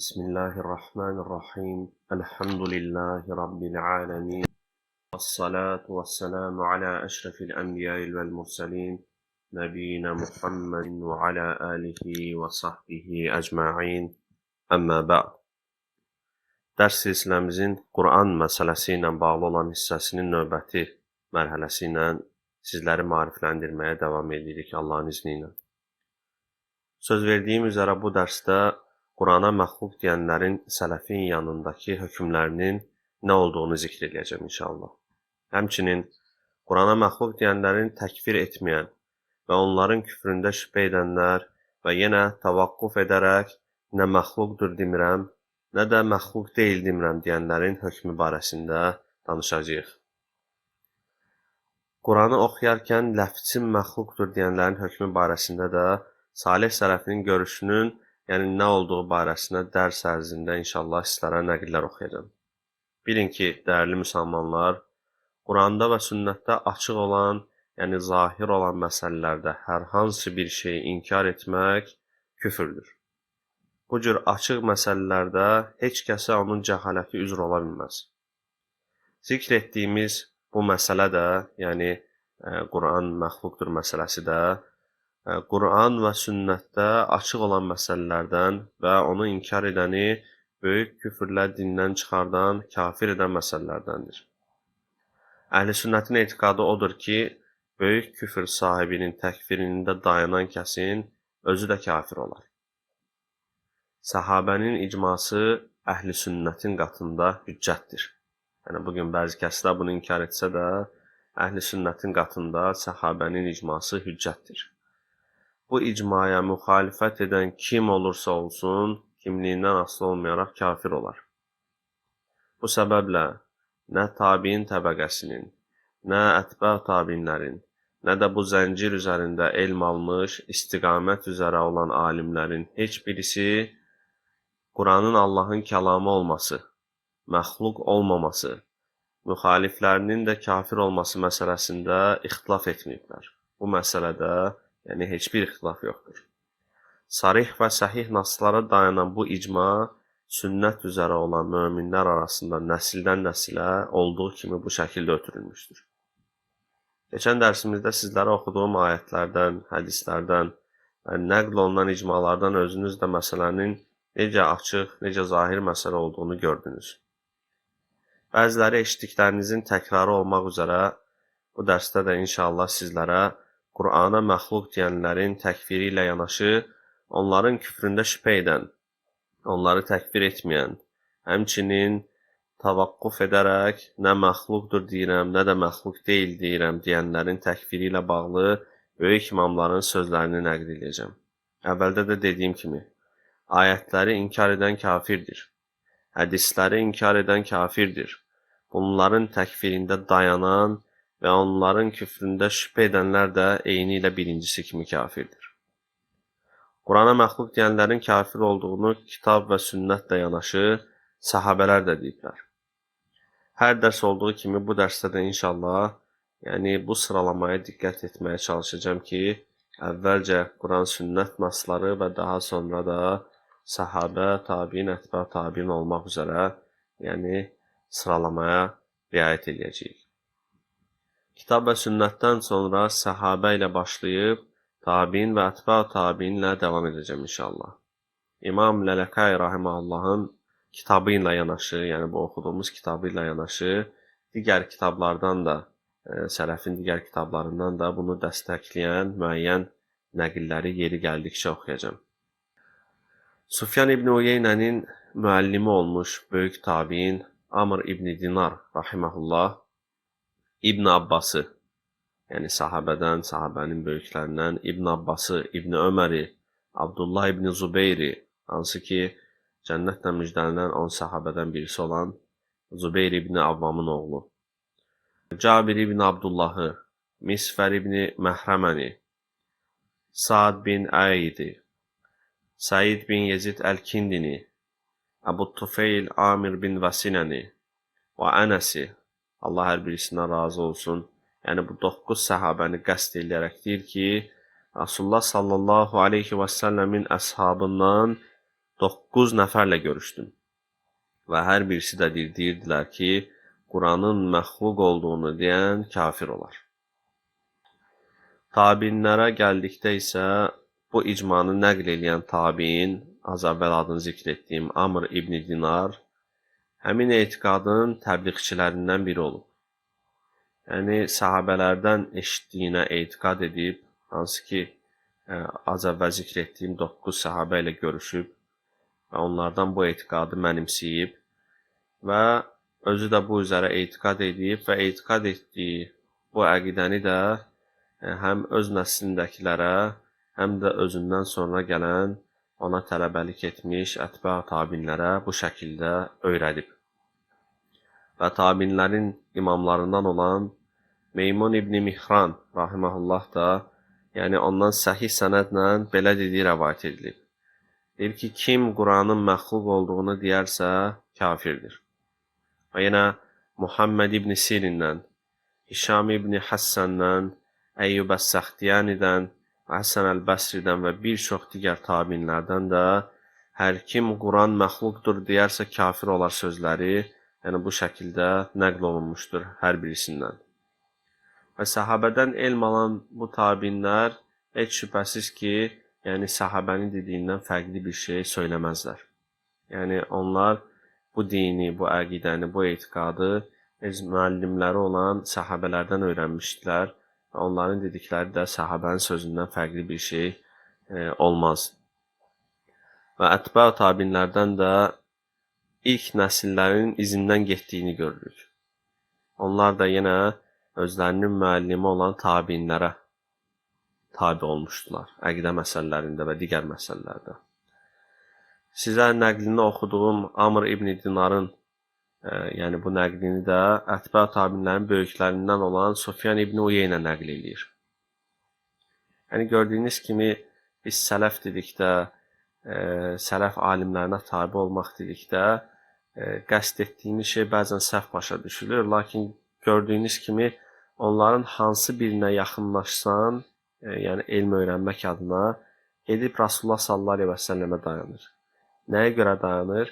Bismillahirrahmanirrahim. Elhamdülillahi Rabbil alemin. Vessalatu vesselamu ala eşrefil enbiyai vel murselin. Nebiyina Muhammedin ve ala alihi ve sahbihi ecma'in. Əmmə bə'd. Dərs silsiləmizin Quran məsələsi ilə bağlı olan hissəsinin növbəti mərhələsi ilə sizləri maarifləndirməyə davam edirik Allahın izni ilə. Söz verdiyim üzrə bu dərsdə Qurana məxluq deyənlərin sələfin yanındakı hökmlərinin nə olduğunu zikr eləyəcəm inşallah. Həmçinin Qurana məxluq deyənlərin təkfir etməyən və onların küfründə şübhə edənlər və yenə təvaqquf edərək nə məxluqdur demirəm, nə də məxluq deyil demirəm deyənlərin hökmü barəsində danışacağıq. Quranı oxuyarkən ləfzin məxluqdur deyənlərin hökmü barəsində də Salih sələfinin görüşünün, yəni nə olduğu barəsində dərs ərzində inşallah sizlərə nəqillər oxuyacağam. Bilin ki, dəyərli müsəlmanlar, Quranda və sünnətdə açıq olan, yəni zahir olan məsələlərdə hər hansı bir şeyi inkar etmək küfürdür. Bu cür açıq məsələlərdə heç kəsə onun cəhaləti üzr ola bilməz. Zikr etdiyimiz bu məsələ də, yəni Quran məxluqdur məsələsi də, Quran və sünnətdə açıq olan məsələlərdən və onu inkar edəni böyük küfrlə dindən çıxardan, kafir edən məsələlərdəndir. Əhl-i sünnətin etiqadı odur ki, böyük küfr sahibinin təkfirində dayanan kəsin özü də kafir olar. Səhabənin icması əhl-i sünnətin qatında hüccətdir. Yəni, bugün bəzi kəslər bunu inkar etsə də, əhl-i sünnətin qatında səhabənin icması hüccətdir. Bu icmaya müxalifət edən kim olursa olsun, kimliyindən asılı olmayaraq kafir olar. Bu səbəblə nə tabiin təbəqəsinin, nə ətbə tabinlərin, nə də bu zəncir üzərində elm almış, istiqamət üzərə olan alimlərin heç birisi Quranın Allahın kəlamı olması, məxluq olmaması, müxaliflərinin də kafir olması məsələsində ixtilaf etməyiblər. Bu məsələdə yəni heç bir ixtilaf yoxdur. Sarih və səhih naslara dayanan bu icma, sünnət üzərə olan möminlər arasında nəsildən nəsilə olduğu kimi bu şəkildə ötürülmüşdür. Keçən dərsimizdə sizlərə oxuduğum ayətlərdən, hədislərdən və nəql olunan icmalardan özünüz də məsələnin necə açıq, necə zahir məsələ olduğunu gördünüz. Bəziləri eşitdiklərinizin təkrarı olmaq üzrə bu dərsdə də inşallah sizlərə Qurana məxluq deyənlərin təkfiri ilə yanaşı, onların küfründə şübhə edən, onları təkfir etməyən, həmçinin təvaqquf edərək nə məxluqdur deyirəm, nə də məxluq deyil deyirəm deyənlərin təkfiri ilə bağlı böyük imamların sözlərini nəql edəcəm. Əvvəldə də dediyim kimi, ayətləri inkar edən kafirdir, hədisləri inkar edən kafirdir. Bunların təkfirində dayanan və onların küfründə şübhə edənlər də eyni ilə birincisi kimi kafirdir. Qurana məxluq deyənlərin kafir olduğunu kitab və sünnətlə yanaşı səhabələr də deyiblər. Hər dərs olduğu kimi bu dərsdə də inşallah, yəni bu sıralamaya diqqət etməyə çalışacağam ki, əvvəlcə Quran sünnət nasları və daha sonra da səhabə, tabiin, ətbə, tabiin olmaq üzrə, yəni sıralamaya riayət eləyəcəyik. Kitab və sünnətdən sonra səhabə ilə başlayıb, tabiin və ətbə tabiinlə davam edəcəm inşallah. İmam Lələkai rahiməhullahın kitabı ilə yanaşı, yəni bu oxuduğumuz kitabı ilə yanaşı, digər kitablardan da, sələfin digər kitablarından da bunu dəstəkləyən müəyyən nəqilləri yeri gəldikcə oxuyacağam. Sufyan İbn Uyeynənin müəllimi olmuş böyük tabiin Amr İbn Dinar rahiməhullah İbn Abbası, yəni sahabədən, sahabənin böyüklərindən İbn Abbası, İbn Öməri, Abdullah İbn Zubeyri, hansı ki, cənnətlə müjdələnən 10 sahabədən birisi olan Zubeyr İbn Avvamın oğlu, Cabir İbn Abdullahı, Misfər İbn Məhrəməni, Saad bin Əyidi, Səid bin Yezid Əl-Kindini, Əbu Tufeyl Amir bin Vəsinəni və Ənəsi, Allah hər birisindən razı olsun. Yəni bu 9 səhabəni qəsd eləyərək deyir ki, Rasulullah sallallahu aleyhi və səlləmin əshabından 9 nəfərlə görüşdüm. Və hər birisi də deyirdilər ki, Quranın məxluq olduğunu deyən kafir olar. Tabinlərə gəldikdə isə bu icmanı nəql eləyən tabiin, az əvvəl adını zikr etdiyim Amr ibn Dinar, həmin etiqadın təbliğçilərindən biri olub. Yəni, səhabələrdən eşitdiyinə etiqad edib, hansı ki, az əvvəl zikr etdiyim 9 səhabə ilə görüşüb və onlardan bu etiqadı mənimsəyib və özü də bu üzərə etiqad edib və etiqad etdiyi bu əqidəni də həm öz nəslindəkilərə, həm də özündən sonra gələn ona tələbəlik etmiş ətbə tabinlərə bu şəkildə öyrədib. Və tabinlərin imamlarından olan Meymun ibn Mihran rahiməhullah da, yəni ondan səhih sənədlə belə dediyi rəvayət edilib. Deyir ki, kim Quranın məxluq olduğunu deyərsə, kafirdir. Və yenə Muhammed ibn Sirindən, Hişam ibn Həssəndən, Əyyub əs-Səxtiyanidən, Həsən əl-Bəsridən və bir çox digər tabinlərdən də hər kim Quran məxluqdur deyərsə kafir olar sözləri, yəni bu şəkildə nəql olunmuşdur hər birisindən. Və səhabədən elm alan bu tabinlər heç şübhəsiz ki, yəni səhabənin dediyindən fərqli bir şey söyləməzlər. Yəni onlar bu dini, bu əqidəni, bu etiqadı öz müəllimləri olan səhabələrdən öyrənmişdilər və onların dedikləri də səhabənin sözündən fərqli bir şey olmaz. Və ətbə tabinlərdən də ilk nəsillərin izindən getdiyini görürük. Onlar da yenə özlərinin müəllimi olan tabinlərə tabi olmuşdular, əqidə məsələlərində və digər məsələlərdə. Sizə nəqlini oxuduğum Amr ibn Dinarın, yəni bu nəqlini də ətbə tabinlərin böyüklərindən olan Sufyan ibn Uyeynə nəql eləyir. Yəni gördüyünüz kimi biz sələf dedikdə, sələf alimlərinə tabi olmaq dedikdə, qəsd etdiyimiz şey bəzən səhv başa düşülür. Lakin gördüyünüz kimi onların hansı birinə yaxınlaşsan, yəni elm öyrənmək adına gedib Rasulullah sallallahu əleyhi və səlləmə dayanır. Nəyə görə dayanır?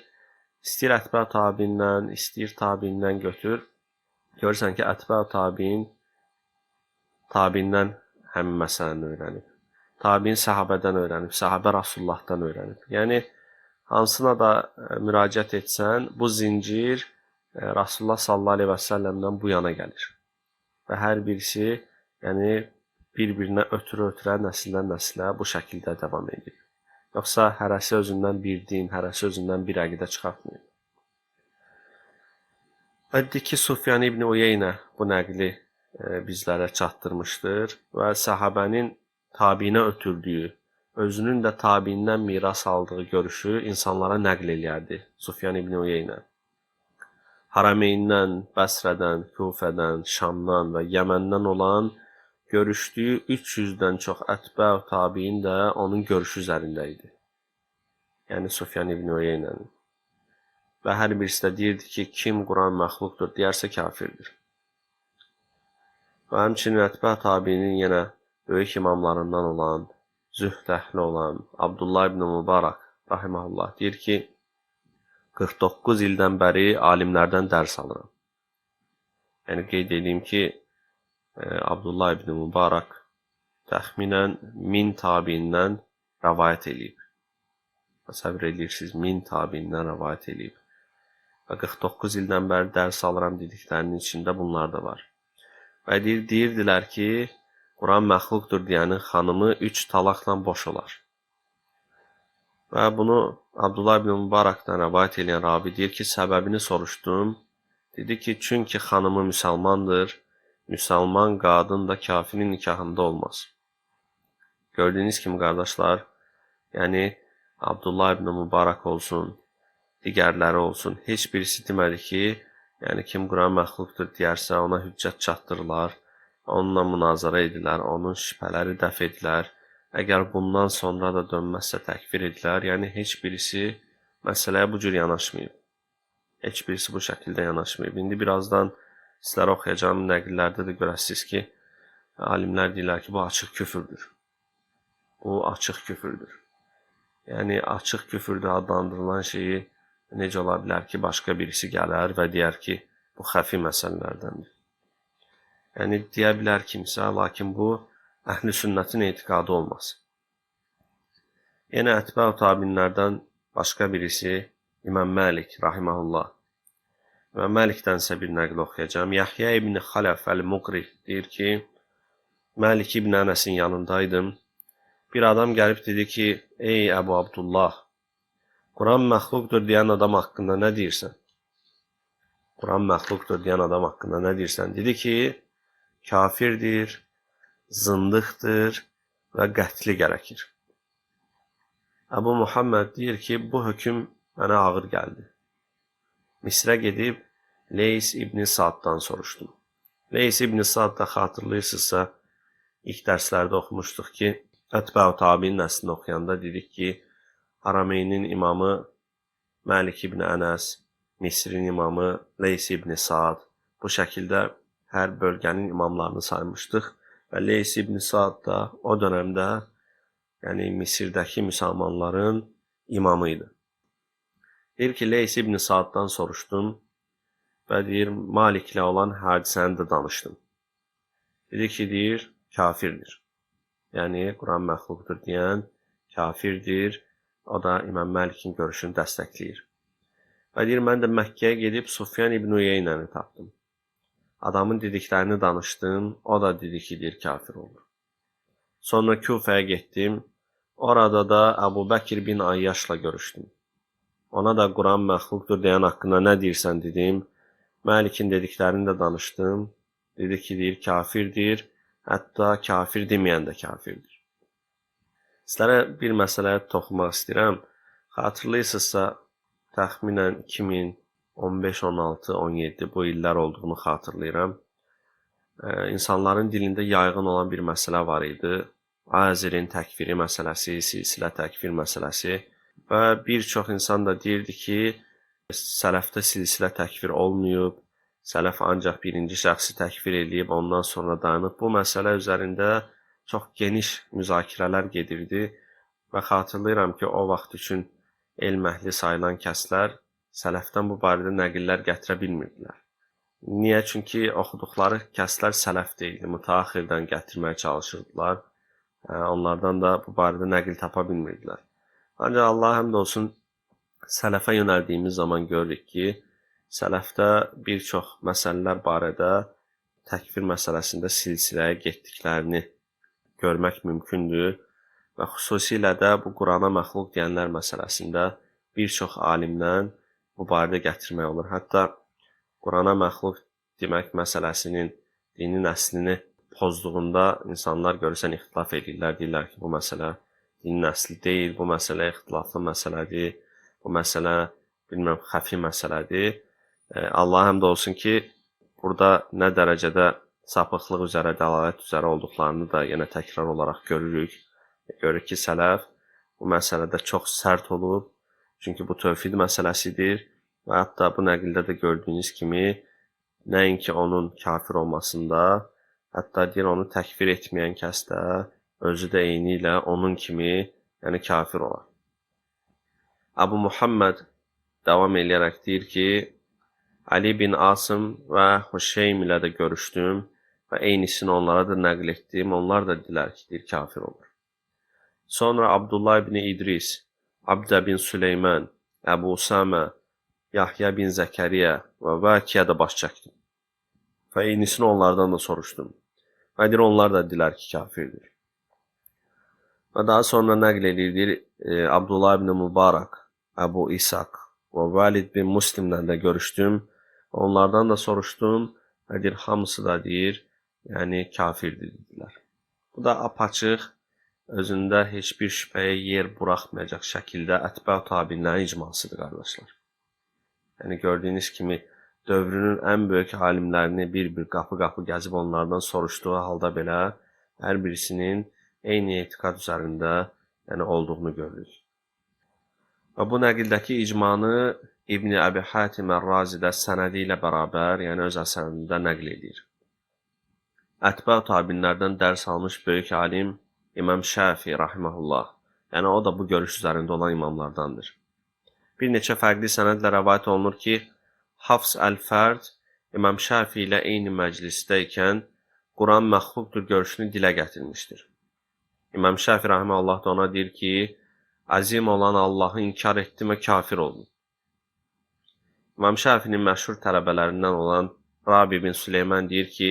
İstəyir ətbə tabiindən, istəyir tabiindən götür. Görürsən ki, ətbə tabiin tabiindən həmin məsələni öyrənib. Tabiin səhabədən öyrənib, səhabə Rasulullahdan öyrənib. Yəni hansına da müraciət etsən, bu zincir Rasulullah sallallahu əleyhi və səlləmdən bu yana gəlir. Və hər birisi, yəni bir-birinə ötürə-ötürə nəsildən nəslə bu şəkildə davam edir. Yoxsa hərəsi özündən bir din, hərəsi özündən bir əqidə çıxartmayıb. Əddi ki, Sufyan ibn Uyeynə bu nəqli bizlərə çatdırmışdır və səhabənin tabiinə ötürdüyü, özünün də tabiindən miras aldığı görüşü insanlara nəql eləyərdi Sufyan ibn Uyeynə. Harameyndən, Bəsrədən, Kufədən, Şamdan və Yəməndən olan görüşdüyü 300-dən çox ətbə tabiin də onun görüşü üzərində idi. Yəni Sufyan ibn Uyeynənin. Və hər birisi də deyirdi ki, kim Quran məxluqdur deyərsə kafirdir. Və həmçinin ətbə tabiinin yenə böyük imamlarından olan, zühd əhli olan Abdullah ibn Mübarək rahiməhullah deyir ki, 49 ildən bəri alimlərdən dərs alıram. Yəni qeyd edeyim ki, Abdullah ibn Mübarək təxminən 1000 tabiindən rəvayət eləyib. Təsəvvür edirsiniz, 1000 tabiindən rəvayət eləyib. Və 49 ildən bəri dərs alıram dediklərinin içində bunlar da var. Və deyirdilər ki, Quran məxluqdur deyənin xanımı 3 talaqla boş olar. Və bunu Abdullah ibn Mübarəkdən rəvayət eləyən ravi deyir ki, səbəbini soruşdum. Dedi ki, çünki xanımı müsəlmandır, müsəlman qadın da kafirin nikahında olmaz. Gördüyünüz kimi qardaşlar, yəni Abdullah ibn Mübarək olsun, digərləri olsun, heç birisi demədi ki, yəni kim Quran məxluqdur deyərsə ona hüccət çatdırırlar, onunla münazara edirlər, onun şübhələri dəf edilər. Əgər bundan sonra da dönməzsə təkfir edilər. Yəni heç birisi məsələyə bu cür yanaşmayıb. Heç birisi bu şəkildə yanaşmayıb. İndi birazdan sizlərə oxuyacağım nəqillərdə də görəsiniz ki, alimlər deyirlər ki, bu açıq küfürdür. Bu açıq küfürdür. Yəni, açıq küfürdə adlandırılan şeyi necə ola bilər ki, başqa birisi gələr və deyər ki, bu xəfi məsələlərdəndir. Yəni, deyə bilər kimsə, lakin bu, əhl-i sünnətin etiqadı olmaz. Yenə ətbə-u tabinlərdən başqa birisi İmam Məlik, rahiməhullah. İmam Məlikdən isə bir nəql oxuyacağam. Yahya ibn Xaləf əl-Muqri deyir ki, Məlik ibn Ənəsin yanındaydım. Bir adam gəlib dedi ki, ey Əbu Abdullah, Quran məxluqdur deyən adam haqqında nə deyirsən? Quran məxluqdur deyən adam haqqında nə deyirsən? Dedi ki, kafirdir, zındıqdır və qətli gərəkir. Əbu Muhammed deyir ki, bu hökm mənə ağır gəldi. Misrə gedib Leys ibn Saaddan soruşdum. Leys ibn Saad da xatırlayırsınızsa, ilk dərslərdə oxumuşduq ki, Ətbə-u Tabiin nəslini oxuyanda dedik ki, Harameynin imamı Məlik ibn Ənəs, Misrin imamı Leys ibn Saad, bu şəkildə hər bölgənin imamlarını saymışdıq və Leys ibn Saad da o dönəmdə, yəni Misirdəki müsəlmanların imamı idi. Deyir ki, Leys ibn Saaddan soruşdum və deyir, Maliklə olan hadisəni də danışdım. Dedi ki, deyir, kafirdir. Yəni, Quran məxluqdur deyən kafirdir. O da İmam Məlikin görüşünü dəstəkləyir. Və deyir, mən də Məkkəyə gedib Sufyan ibn Uyeynəni tapdım. Adamın dediklərini danışdım, o da dedi ki, deyir, kafir olur. Sonra Küfəyə getdim, orada da Əbu Bəkir bin Ayyaşla görüşdüm. Ona da Quran məxluqdur deyən haqqında nə deyirsən dedim. Məlikin dediklərini də danışdım. Dedi ki, deyir, kafirdir, hətta kafir deməyən də kafirdir. Sizlərə bir məsələyə toxunmaq istəyirəm. Xatırlayırsınızsa, təxminən 2015, 16, 17 bu illər olduğunu xatırlayıram. İnsanların dilində yayğın olan bir məsələ var idi. Azirin təkfiri məsələsi, silsilə təkfir məsələsi və bir çox insan da deyirdi ki, sələfdə silsilə təkfir olmayıb, sələf ancaq birinci şəxsi təkfir eləyib, ondan sonra dayanıb. Bu məsələ üzərində çox geniş müzakirələr gedirdi və xatırlayıram ki, o vaxt üçün elm əhli sayılan kəslər sələfdən bu barədə nəqillər gətirə bilmirdilər. Niyə? Çünki oxuduqları kəslər sələf deyildi, müteahhirdən gətirməyə çalışırdılar. Onlardan da bu barədə nəqil tapa bilmirdilər. Ancaq Allaha həmd olsun, sələfə yönəldiyimiz zaman görürük ki, sələfdə bir çox məsələlər barədə təkfir məsələsində silsiləyə getdiklərini görmək mümkündür və xüsusilə də bu Qurana məxluq deyənlər məsələsində bir çox alimdən bu barədə gətirmək olur. Hətta Qurana məxluq demək məsələsinin dinin əslini pozduğunda insanlar görürsən ixtilaf edirlər, deyirlər ki, bu məsələ dinin əsli deyil, bu məsələ ixtilaflı məsələdir, bu məsələ bilmirəm xəfi məsələdir. Allaha həmd olsun ki, burada nə dərəcədə sapıqlıq üzərə, dəlalət üzərə olduqlarını da yenə təkrar olaraq görürük. Görürük ki, sələf bu məsələdə çox sərt olub, çünki bu tövhid məsələsidir və hətta bu nəqildə də gördüyünüz kimi nəinki onun kafir olmasında, hətta deyir, onu təkfir etməyən kəs də özü də eyni ilə onun kimi, yəni kafir olar. Əbu Muhammed davam eləyərək deyir ki, Ali bin Asım və Huşeym ilə də görüşdüm və eynisini onlara da nəql etdim. Onlar da dedilər ki, deyir, kafir olur. Sonra Abdullah ibn İdris, Abdə bin Süleyman, Əbu Usamə, Yahya bin Zəkəriyyə və Vakiyə də baş çəkdim. Və eynisini onlardan da soruşdum. Və deyir, onlar da dedilər ki, kafirdir. Və daha sonra nəql edir, deyir, Abdullah ibn Mübarək, Əbu İsaq və Valid bin Muslimlə də görüşdüm. Onlardan da soruşdum və deyir, hamısı da deyir, yəni kafirdir dedilər. Bu da apaçıq, özündə heç bir şübhəyə yer buraxmayacaq şəkildə ətbə tabinlərin icmasıdır, qardaşlar. Yəni gördüyünüz kimi dövrünün ən böyük alimlərini bir-bir qapı-qapı gəzib onlardan soruşduğu halda belə hər birisinin eyni etiqad üzərində yəni olduğunu görürük. Və bu nəqildəki icmanı İbn Əbi Hatim Ər-Razi də sənədi ilə bərabər, yəni öz əsərində nəql edir. Ətbə tabinlərdən dərs almış böyük alim İmam Şafi rahimehullah Yəni o da bu görüş üzərində olan imamlardandır. Bir neçə fərqli sənədlə rəvayət olunur ki, Hafs Əl-Fərd İmam Şafi ilə eyni məclisdə ikən Quran məxluqdur görüşünü dilə gətirmişdir. İmam Şafi rahimehullah da ona deyir ki, əzim olan Allahı inkar etdim və kafir oldum. İmam Şafinin məşhur tələbələrindən olan Rabi bin Süleyman deyir ki,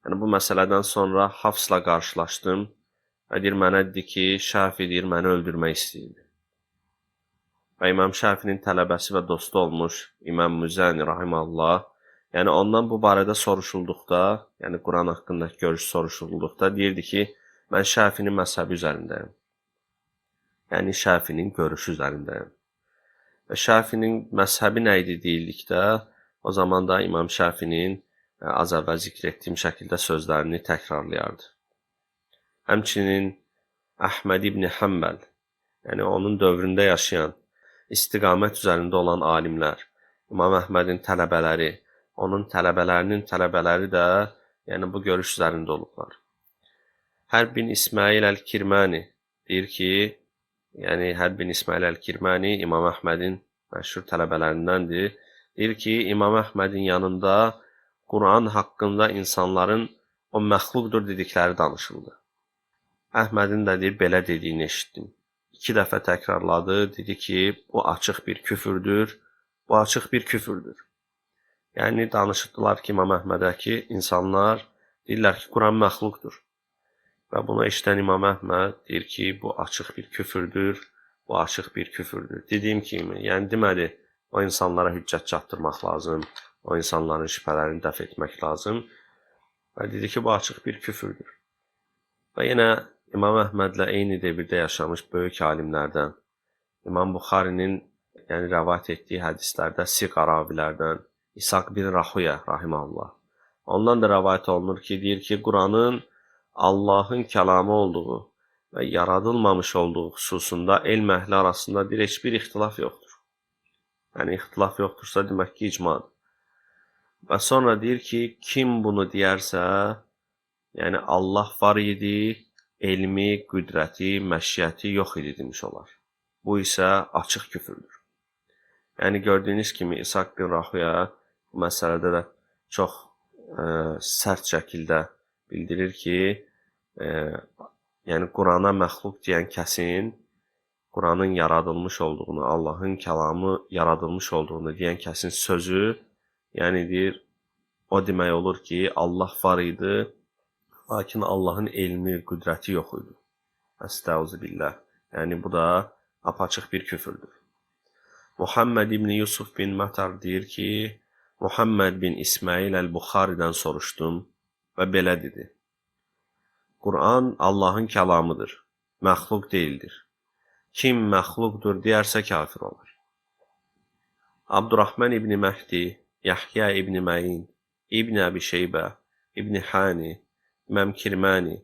yəni bu məsələdən sonra Hafsla qarşılaşdım və deyir, mənə dedi ki, Şafi deyir, məni öldürmək istəyirdi. Və İmam Şafinin tələbəsi və dostu olmuş İmam Müzəni rahimehullah, yəni ondan bu barədə soruşulduqda, yəni Quran haqqındakı görüş soruşulduqda deyirdi ki, mən Şafinin məzhəbi üzərindəyəm. Yəni Şafinin görüşü üzərindəyəm. Və Şafinin məzhəbi nə idi deyildikdə, o zaman da İmam Şafinin az əvvəl zikr etdiyim şəkildə sözlərini təkrarlayardı. Həmçinin Əhməd ibn Həmbəl, yəni onun dövründə yaşayan, istiqamət üzərində olan alimlər, İmam Əhmədin tələbələri, onun tələbələrinin tələbələri də yəni bu görüş üzərində olublar. Hərb bin İsmail Əl-Kirmani deyir ki, yəni Hərb bin İsmail Əl-Kirmani İmam Əhmədin məşhur tələbələrindəndir. Deyir ki, İmam Əhmədin yanında Quran haqqında insanların o məxluqdur dedikləri danışıldı. Əhmədin də deyir, belə dediyini eşitdim. 2 dəfə təkrarladı, dedi ki, bu açıq bir küfürdür, bu açıq bir küfürdür. Yəni danışırdılar ki, İmam Əhmədə ki, insanlar deyirlər ki, Quran məxluqdur. Və bunu eşidən İmam Əhməd deyir ki, bu açıq bir küfürdür, bu açıq bir küfürdür. Dediyim kimi, yəni deməli, o insanlara hüccət çatdırmaq lazım, o insanların şübhələrini dəf etmək lazım. Və dedi ki, bu açıq bir küfürdür. Və yenə İmam Əhmədlə eyni devirdə yaşamış böyük alimlərdən, İmam Buxarinin yəni rəvayət etdiyi hədislərdə siqa ravilərdən, İshaq bin Rahuya rahimehullah. Ondan da rəvayət olunur ki, deyir ki, Quranın Allahın kəlamı olduğu və yaradılmamış olduğu xüsusunda elm əhli arasında bir heç bir ixtilaf yoxdur. Yəni ixtilaf yoxdursa demək ki, icmadır. Və sonra deyir ki, kim bunu deyərsə, yəni Allah var idi, elmi, qüdrəti, məşiyyəti yox idi demiş olar. Bu isə açıq küfürdür. Yəni gördüyünüz kimi İshaq bin Rahuya bu məsələdə də çox sərt şəkildə bildirir ki, yəni Qurana məxluq deyən kəsin, Quranın yaradılmış olduğunu, Allahın kəlamı yaradılmış olduğunu deyən kəsin sözü, yəni deyir, o demək olur ki, Allah var idi, lakin Allahın elmi, qüdrəti yox idi. Əstəuzubillah. Yəni bu da apaçıq bir küfürdür. Muhammed ibn Yusuf bin Matar deyir ki, Muhammed bin İsmail Əl-Buxaridən soruşdum və belə dedi. Quran Allahın kəlamıdır, məxluq deyildir. Kim məxluqdur deyərsə kafir olar. Abdurrahman ibn Məhdi, Yahya ibn Məin, İbn Əbi Şeybə, İbn Hani, İmam Kirmani,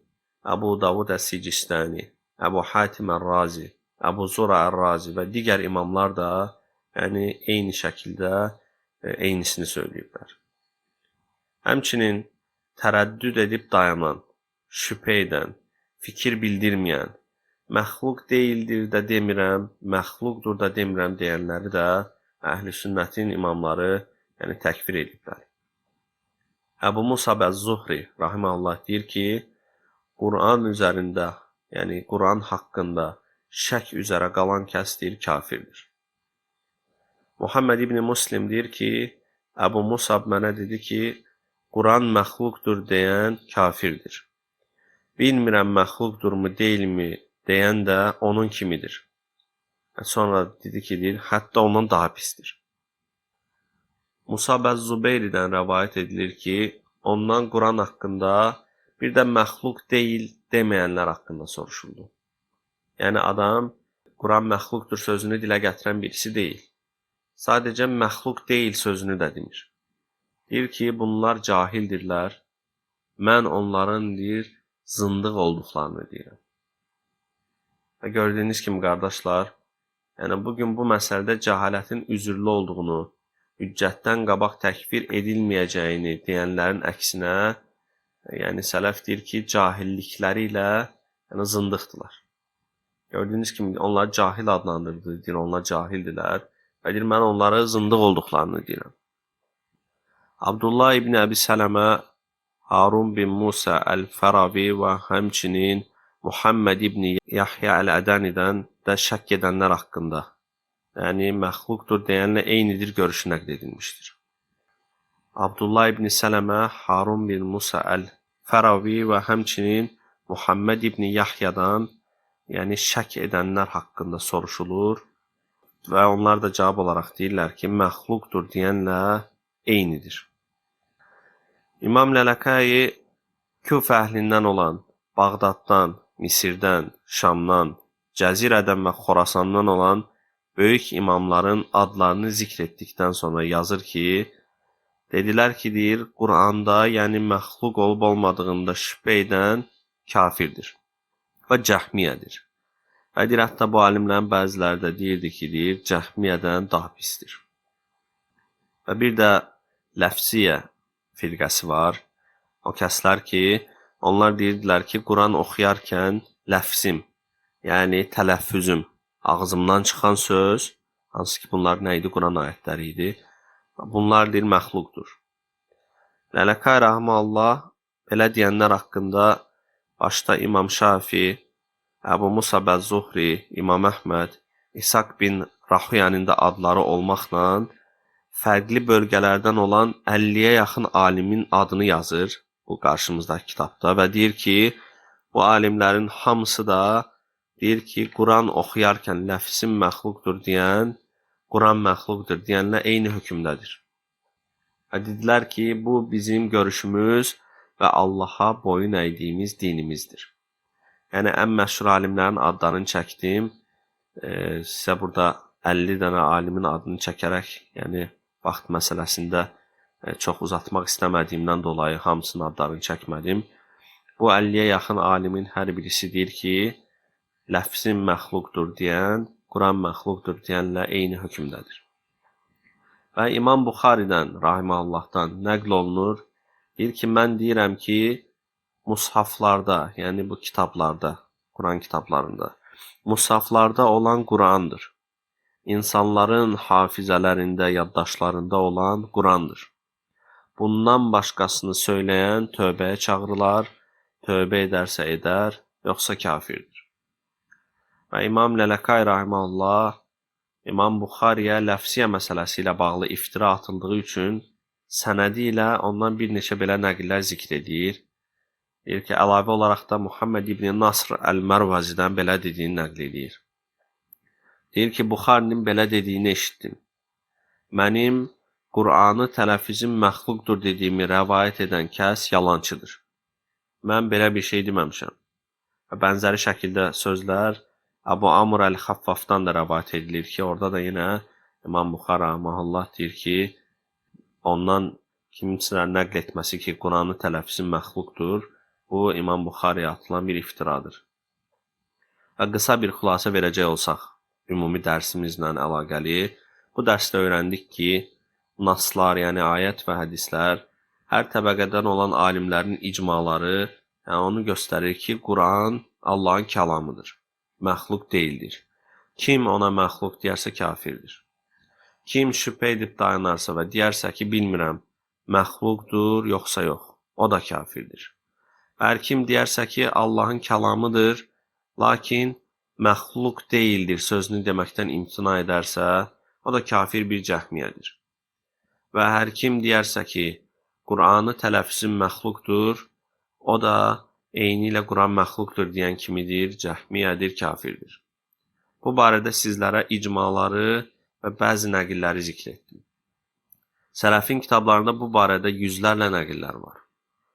Əbu Davud Əs-Sicistani, Əbu Hatim Ər-Razi, Əbu Zura Ər-Razi və digər imamlar da yəni eyni şəkildə eynisini söyləyiblər. Həmçinin tərəddüd edib dayanan, şübhə edən, fikir bildirməyən, məxluq deyildir də demirəm, məxluqdur da demirəm deyənləri də əhl-i sünnətin imamları yəni təkfir ediblər. Əbu Musab əz-Zuhri rahimehullah deyir ki, Quran üzərində, yəni Quran haqqında şək üzərə qalan kəs deyir kafirdir. Muhammed ibn Muslim deyir ki, Əbu Musab mənə dedi ki, Quran məxluqdur deyən kafirdir. Bilmirəm məxluqdurmu, deyilmi deyən də onun kimidir. Sonra dedi ki, deyir, hətta ondan daha pisdir. Musab əz-Zubeyridən rəvayət edilir ki, ondan Quran haqqında bir də məxluq deyil deməyənlər haqqında soruşuldu. Yəni adam Quran məxluqdur sözünü dilə gətirən birisi deyil. Sadəcə məxluq deyil sözünü də demir. Deyir ki, bunlar cahildirlər. Mən onların deyir, zındıq olduqlarını deyirəm. Və gördüyünüz kimi qardaşlar, yəni bugün bu məsələdə cəhalətin üzürlü olduğunu, hüccətdən qabaq təkfir edilməyəcəyini deyənlərin əksinə, yəni sələf deyir ki, cahillikləri ilə yəni zındıqdırlar. Gördüyünüz kimi onlar cahil adlandırdı, deyir, onlar cahildilər və deyir, mən onları zındıq olduqlarını deyirəm. Abdullah ibn Əbi Sələmə, Harun bin Musa Əl-Fəravi və həmçinin Muhammed ibn Yahya Əl-Ədənidən də şəkk edənlər haqqında, yəni məxluqdur deyənlə eynidir görüşü nəql edilmişdir. Abdullah ibn Sələmə, Harun bin Musa Əl-Fəravi və həmçinin Muhammed ibn Yahyadan, yəni şəkk edənlər haqqında soruşulur və onlar da cavab olaraq deyirlər ki, məxluqdur deyənlə eynidir. İmam Lələkai Küfə əhlindən olan, Bağdaddan, Misirdən, Şamdan, Cəzirədən və Xorasandan olan böyük imamların adlarını zikr etdikdən sonra yazır ki, dedilər ki, deyir, Quranda, yəni məxluq olub olmadığında şübhə edən kafirdir və cəhmiyyədir. Və deyir, hətta bu alimlərin bəziləri də deyirdi ki, deyir, cəhmiyyədən daha pisdir. Və bir də Ləfsiyyə firqəsi var. O kəslər ki, onlar deyirdilər ki, Quran oxuyarkən ləfsim, yəni tələffüzüm, ağzımdan çıxan söz, hansı ki, bunlar nə idi? Quran ayətləri idi. Bunlar deyir, məxluqdur. Lələkai rəhməllah belə deyənlər haqqında başda İmam Şafi, Əbu Musa Bəz-Zuhri, İmam Əhməd, İshaq bin Rahuyanın da adları olmaqla fərqli bölgələrdən olan 50-yə yaxın alimin adını yazır bu qarşımızdakı kitabda və deyir ki, bu alimlərin hamısı da deyir ki, Quran oxuyarkən ləfsim məxluqdur deyən, Quran məxluqdur deyənlə eyni hökmdədir. Və dedilər ki, bu bizim görüşümüz və Allaha boyun əydiyimiz dinimizdir. Yəni, ən məşhur alimlərin adlarını çəkdim. Sizə burada 50 dənə alimin adını çəkərək, yəni vaxt məsələsində çox uzatmaq istəmədiyimdən dolayı hamısının adlarını çəkmədim. Bu 50-yə yaxın alimin hər birisi deyir ki, ləfzin məxluqdur deyən, Quran məxluqdur deyənlə eyni hökmdədir. Və İmam Buxaridən, rahiməhullahdan nəql olunur, deyir ki, mən deyirəm ki, mushaflarda, yəni bu kitablarda, Quran kitablarında, mushaflarda olan Qurandır. İnsanların hafizələrində, yaddaşlarında olan Qurandır. Bundan başqasını söyləyən tövbəyə çağırılar, tövbə edərsə edər, yoxsa kafirdir. Və İmam Lələkai rahimehullah İmam Buxariyə ləfsiyyə məsələsi ilə bağlı iftira atıldığı üçün sənədi ilə ondan bir neçə belə nəqillər zikr edir. Deyir ki, əlavə olaraq da Muhammed ibn Nasr əl-Mərvəzidən belə dediyini nəql edir. Deyir ki, Buxarinin belə dediyini eşitdim. Mənim Qur'anı tələffüzün məxluqdur dediyimi rəvayət edən kəs yalançıdır. Mən belə bir şey deməmişəm. Və bənzəri şəkildə sözlər Əbu Amr əl-Xəffafdan da rəvayət edilir ki, orada da yenə İmam Buxari rahimehullah deyir ki, ondan kimsə nəql etməsi ki, Qur'anı tələffüzün məxluqdur, bu İmam Buxariyə atılan bir iftiradır. Və qısa bir xülasə verəcək olsaq, ümumi dərsimizlə əlaqəli, bu dərsdə öyrəndik ki, naslar, yəni ayət və hədislər, hər təbəqədən olan alimlərin icmaları, yəni onu göstərir ki, Quran Allahın kəlamıdır, məxluq deyildir. Kim ona məxluq deyərsə kafirdir. Kim şübhə edib dayanarsa və deyərsə ki, bilmirəm, məxluqdur yoxsa yox, o da kafirdir. Hər kim deyərsə ki, Allahın kəlamıdır, lakin məxluq deyildir sözünü deməkdən imtina edərsə, o da kafir bir cəhmiyyədir. Və hər kim deyərsə ki, Qur'anı tələffüzün məxluqdur, o da eynilə Quran məxluqdur deyən kimidir, cəhmiyyədir, kafirdir. Bu barədə sizlərə icmaları və bəzi nəqilləri zikr etdim. Sələfin kitablarında bu barədə yüzlərlə nəqillər var.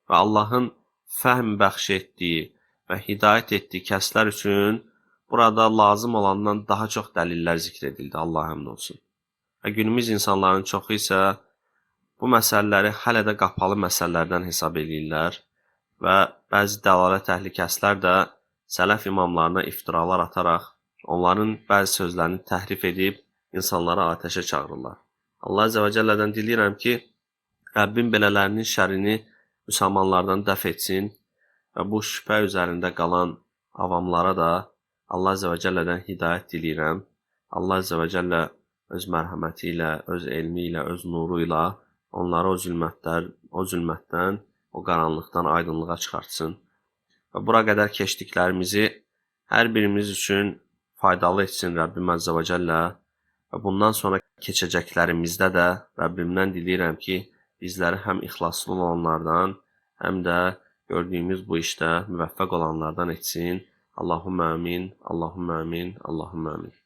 Və Allahın fəhm bəxş etdiyi və hidayət etdiyi kəslər üçün burada lazım olandan daha çox dəlillər zikr edildi. Allah həmd olsun. Və günümüz insanların çoxu isə bu məsələləri hələ də qapalı məsələlərdən hesab eləyirlər və bəzi dəlalət əhli kəslər də sələf imamlarına iftiralar ataraq onların bəzi sözlərini təhrif edib insanları atəşə çağırırlar. Allah Azə və Cəllədən diləyirəm ki, Rəbbim belələrinin şərini müsəlmanlardan dəf etsin və bu şübhə üzərində qalan avamlara da Allah Əzzə və Cəllədən hidayət diləyirəm. Allah Əzzə və Cəllə öz mərhəməti ilə, öz elmi ilə, öz nuru ilə onları o zülmətdən, o qaranlıqdan aydınlığa çıxartsın. Və bura qədər keçdiklərimizi hər birimiz üçün faydalı etsin Rəbbim Əzzə və Cəllə. Və bundan sonra keçəcəklərimizdə də Rəbbimdən diləyirəm ki, bizləri həm ixlaslı olanlardan, həm də gördüyümüz bu işdə müvəffəq olanlardan etsin. Allahümmə amin, Allahümmə amin, Allahümmə amin.